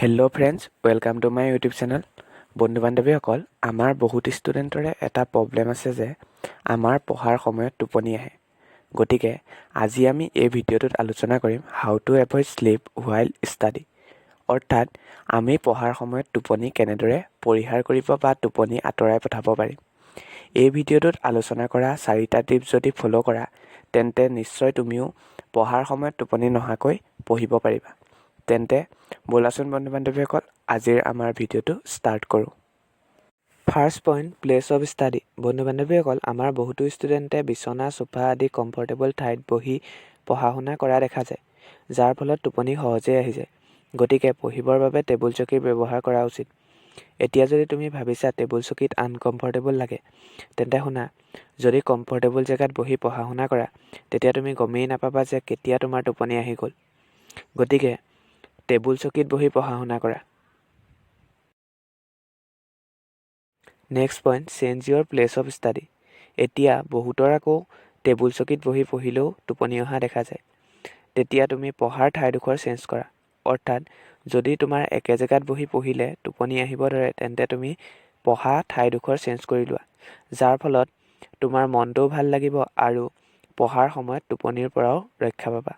Hello friends, welcome to my YouTube channel. বন্ধু বান্ধৱীসকল, আমাৰ বহুত ষ্টুডেণ্টৰে এটা প্ৰব্লেম আছে যে আমাৰ পঢ়াৰ সময়ত টোপনি আহে। গতিকে আজি আমি এই ভিডিঅ'টোত আলোচনা কৰিম how to avoid sleep while study, অৰ্থাৎ আমি পঢ়াৰ সময়ত টোপনি কেনেদৰে পৰিহাৰ কৰিব বা টোপনি আঁতৰাই পঠাব পাৰিম। এই ভিডিঅ'টোত আলোচনা কৰা চাৰিটা টিপছ যদি ফ'ল' কৰা, তেন্তে নিশ্চয় তুমিও পঢ়াৰ সময়ত টোপনি নহাকৈ পঢ়িব পাৰিবা। তেন্তে ব'লাচোন বন্ধু বান্ধৱীসকল, আজিৰ আমাৰ ভিডিঅ'টো ষ্টাৰ্ট কৰোঁ। First point, place of study. বন্ধু বান্ধৱীসকল, আমাৰ বহুতো ষ্টুডেণ্টে বিচনা, চোফা আদি কমফৰ্টেবল ঠাইত বহি পঢ়া শুনা কৰা দেখা যায়, যাৰ ফলত টোপনি সহজেই আহি যায়। গতিকে পঢ়িবৰ বাবে টেবুল চকীৰ ব্যৱহাৰ কৰা উচিত। এতিয়া যদি তুমি ভাবিছা টেবুল চকীত আনকমফৰ্টেবল লাগে, তেন্তে শুনা, যদি কমফৰ্টেবল জেগাত বহি পঢ়া শুনা কৰা, তেতিয়া তুমি গমেই নাপাবা যে কেতিয়া তোমাৰ টোপনি আহি গ'ল। গতিকে টেবুল চকীত বহি পঢ়া শুনা কৰা। Next point, change your place of study. এতিয়া বহুতৰ আকৌ টেবুল চকীত বহি পঢ়িলেও টোপনি অহা দেখা যায়। তেতিয়া তুমি পঢ়াৰ ঠাইডোখৰ চেঞ্জ কৰা। অৰ্থাৎ যদি তোমাৰ একে জেগাত বহি পঢ়িলে টোপনি আহিব ধৰে, তেন্তে তুমি পঢ়া ঠাইডোখৰ চেঞ্জ কৰি লোৱা, যাৰ ফলত তোমাৰ মনটোও ভাল লাগিব আৰু পঢ়াৰ সময়ত টোপনিৰ পৰাও ৰক্ষা পাবা।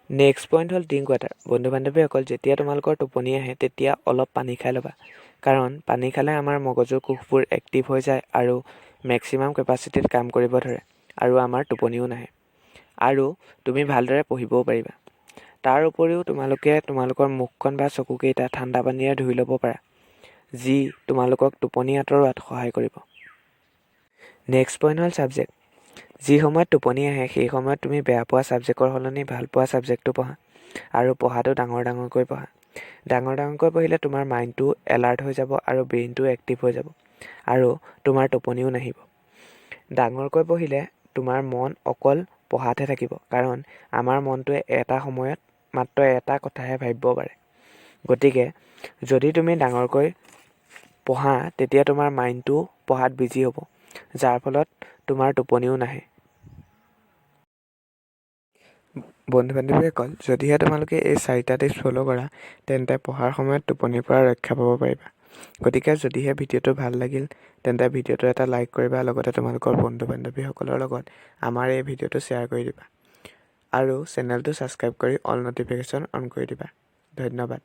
নেক্সট পইণ্ট হ'ল ড্ৰিংক ৱাটাৰ। বন্ধু বান্ধৱীসকল, যেতিয়া তোমালোকৰ টোপনি আহে, তেতিয়া অলপ পানী খাই ল'বা, কাৰণ পানী খালে আমাৰ মগজুৰ কোষবোৰ এক্টিভ হৈ যায় আৰু মেক্সিমাম কেপাচিটিত কাম কৰিব ধৰে আৰু আমাৰ টোপনিও নাহে আৰু তুমি ভালদৰে পঢ়িবও পাৰিবা। তাৰ উপৰিও তোমালোকে তোমালোকৰ মুখখন বা চকুকেইটা ঠাণ্ডা পানীৰে ধুই ল'ব পাৰা, যি তোমালোকক টোপনি আঁতৰোৱাত সহায় কৰিব। নেক্সট পইণ্ট হ'ল ছাবজেক্ট। যি সময়ত টোপনি আহে, সেই সময়ত তুমি বেয়া পোৱা ছাবজেক্টৰ সলনি ভাল পোৱা ছাবজেক্টটো পঢ়া আৰু পঢ়াটো ডাঙৰ ডাঙৰকৈ পঢ়া। ডাঙৰ ডাঙৰকৈ পঢ়িলে তোমাৰ মাইণ্ডটো এলাৰ্ট হৈ যাব আৰু ব্ৰেইনটো এক্টিভ হৈ যাব আৰু তোমাৰ টোপনিও নাহিব। ডাঙৰকৈ পঢ়িলে তোমাৰ মন অকল পঢ়াতহে থাকিব, কাৰণ আমাৰ মনটোৱে এটা সময়ত মাত্ৰ এটা কথাহে ভাবিব পাৰে। গতিকে যদি তুমি ডাঙৰকৈ পঢ়া, তেতিয়া তোমাৰ মাইণ্ডটো পঢ়াত বিজি হ'ব, যাৰ ফলত তোমাৰ টোপনিও নাহে। বন্ধু বান্ধৱীসকল, যদিহে তোমালোকে এই চাৰিটা টিপছ ফ'ল' কৰা, তেন্তে পঢ়াৰ সময়ত টোপনিৰ পৰা ৰক্ষা পাব পাৰিবা। গতিকে যদিহে ভিডিঅ'টো ভাল লাগিল, তেন্তে ভিডিঅ'টো এটা লাইক কৰিবা, লগতে তোমালোকৰ বন্ধু বান্ধৱীসকলৰ লগত আমাৰ এই ভিডিঅ'টো শ্বেয়াৰ কৰি দিবা আৰু চেনেলটো ছাবস্ক্ৰাইব কৰি অল ন'টিফিকেশ্যন অন কৰি দিবা। ধন্যবাদ।